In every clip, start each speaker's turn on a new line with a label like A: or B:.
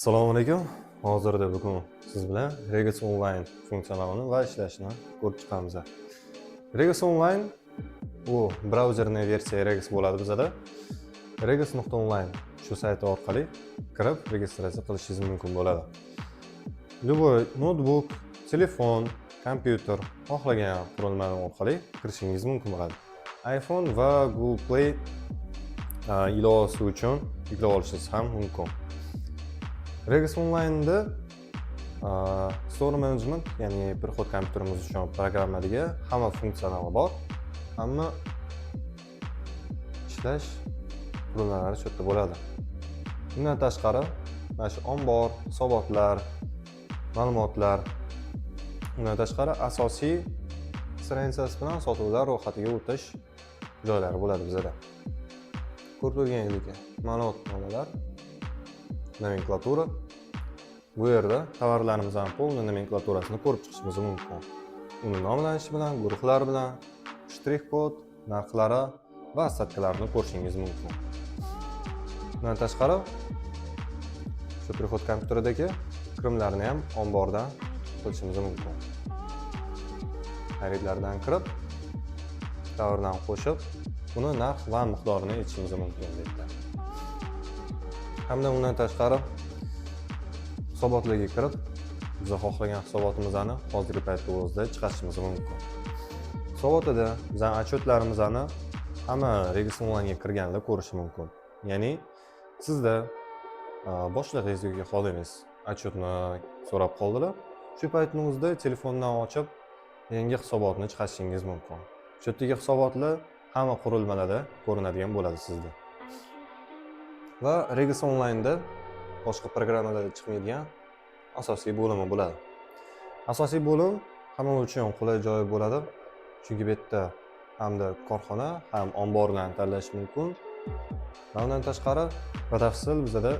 A: Assalomu alaykum. Hozirda bugun siz bilan Regus Online funksionalini va ishlashini ko'rib chiqamiz. Regus Online bu браузерный versiya Regus bo'ladi bizada. Regus.online shu sayti orqali kirib registratsiya qilishingiz mumkin bo'ladi. Любой noutbuk, telefon, kompyuter, xohlagan qurilma orqali kirishingiz mumkin bo'ladi. iPhone va Google Play ilovasi uchun yuklab olishingiz ham mumkin. Regus Online'da Store Management, ya'ni приход kompyuterimiz uchun programmadagi hamma funksionali bor. Hamma ishlash qurilmalari shu yerda bo'ladi. Undan tashqari, mana shu ombor, hisobotlar, ma'lumotlar, undan tashqari asosiy страница si bilan sotuvlar ro'yxatiga o'tish joylari bo'ladi bizada. Ko'rib turganingizdek, ma'lumotnomalar, nomenklatura. Bu yerda tovarlarimizni полный nomenklaturasini ko'rib chiqishimiz mumkin. Uni nomlanishi bilan, guruhlar bilan, shtrix kod, narxlari va остатка larni ko'rishingiz mumkin. Undan tashqari, shu приход kompyuteridagi kirimlarni ham ombordan qilishimiz mumkin. Xaridlardan kirib, tovardan qo'shib, uni narx va miqdorini aytishimiz mumkin bu yerda. Hamda undan tashqari hisobotlarga kirib, biz xohlagan hisobotimizni hozirgi paytda o'zida chiqarishimiz mumkin. Hisobotida bizani отчет larimizni hamma Regus Online'ga kirganlar ko'rishi mumkin. Ya'ni sizda boshlig'ingiz yoki xodimingiz отчет ni so'rab qoldilar. Shu paytni o'zida telefondan ochib yangi hisobotni chiqarishingiz mumkin. Shu yerdagi hisobotlar hamma qurilmalarda ko'rinadigan bo'ladi sizda. Va Regus Online'da boshqa programmalarda chiqmaydigan asosiy bo'limi bo'ladi. Asosiy bo'lim hamma uchun qulay joyi bo'ladi, chunki bu yerda hamda korxona, ham omborlarni tanlash mumkin va undan tashqari batafsil bizada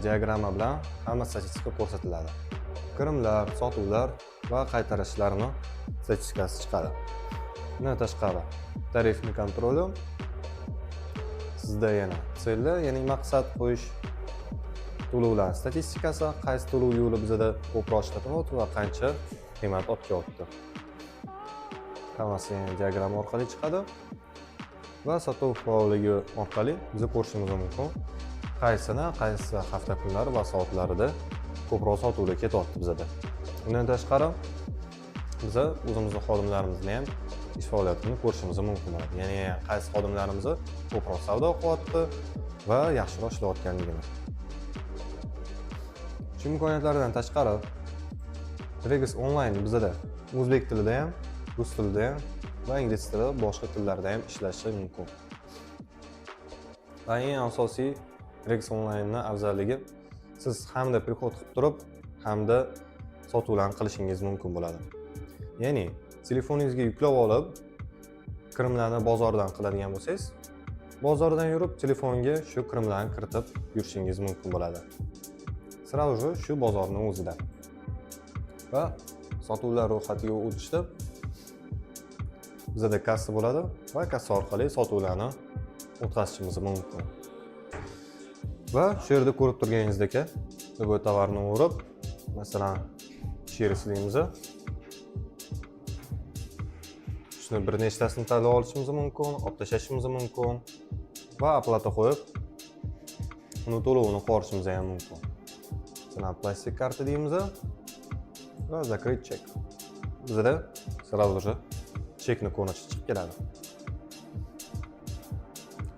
A: diagramma bilan hamma statistika ko'rsatiladi: kirimlar, sotuvlar va qaytarishlarni statistikasi chiqadi. Undan tashqari тарифный контроль, sizda yana цель lar, ya'ni maqsad qo'yish, to'lovlar statistikasi, qaysi to'lov yo'li bizada ko'proq ishlatilyapti va qancha qiymat olib kelyapti, hammasi yana diagramma orqali chiqadi. Va sotuv faolligi orqali biza ko'rishimiz mumkin, qaysini qaysi hafta kunlari va soatlarida ko'proq sotuvlar ketyapti bizada. Undan tashqari, biza o'zimizni xodimlarimizni ham ish faoliyatini ko'rishimiz mumkin bo'ladi, ya'ni qaysi xodimlarimiz ko'proq savdo qilyapti va yaxshiroq ishlayotganligini. Shu imkoniyatlardan tashqari, Regus Online bizada o'zbek tilida ham, rus tilida ham va ingliz tili, boshqa tillarda ham ishlashi mumkin. Va eng asosiy Regus Online'ni afzalligi, siz hamda приход qilib turib, hamda sotuvlarni qilishingiz mumkin bo'ladi. Ya'ni telefoningizga yuklab olib, kirimlarni bozordan qiladigan bo'lsangiz, bozordan yurib telefonga shu kirimlarni kiritib yurishingiz mumkin bo'ladi сразу же shu bozorni o'zida. Va sotuvlar ro'yxatiga o'tishda bizada kassa bo'ladi va kassa orqali sotuvlarni o'tkazishimiz mumkin. Va shu yerda ko'rib turganingizdek, любой tovarni urib, masalan, через deymiz, shuni bir nechtasini tanlab olishimiz mumkin, olib tashlashimiz mumkin va оплата qo'yib, uni to'lovini qilib yuborishimiz ham mumkin. Masalan, plastik karta deymiz va закрыть чек. Bizada сразу же chekni ko'rinishi chiqib keladi.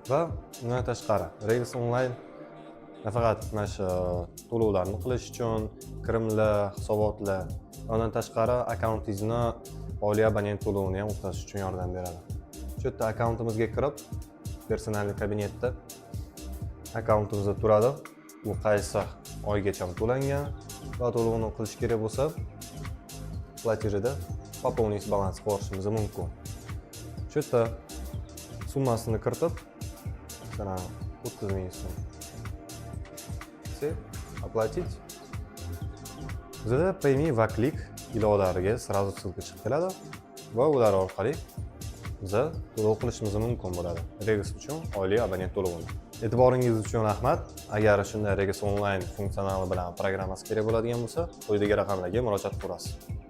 A: Va undan tashqari, Regus Online nafaqat mana shu to'lovlarni qilish uchun, kirimlar, hisobotlar va undan tashqari akkauntingizni oylik abonent to'lovini ham o'tkazish uchun yordam beradi. Shu yerda akkauntimizga kirib, персональный kabinetda akkauntimizda turadi, u qaysi oygacha to'langan va to'lovini qilish kerak bo'lsa, платежи da пополнить баланс qilib yuborishimiz mumkin. Shu yerda summasini kiritib, masalan, 30 000 so'm. Все, оплатить. Bizada Payme va Click ilovalariga сразу ссылка chiqib keladi va ular orqali biza to'lov qilishimiz mumkin bo'ladi Regus uchun oylik abonent to'lovini. E'tiboringiz uchun rahmat. Agar shunday Regus Online funksionali bilan programmasi kerak bo'ladigan bo'lsa, quyidagi raqamlarga murojaat qilasiz.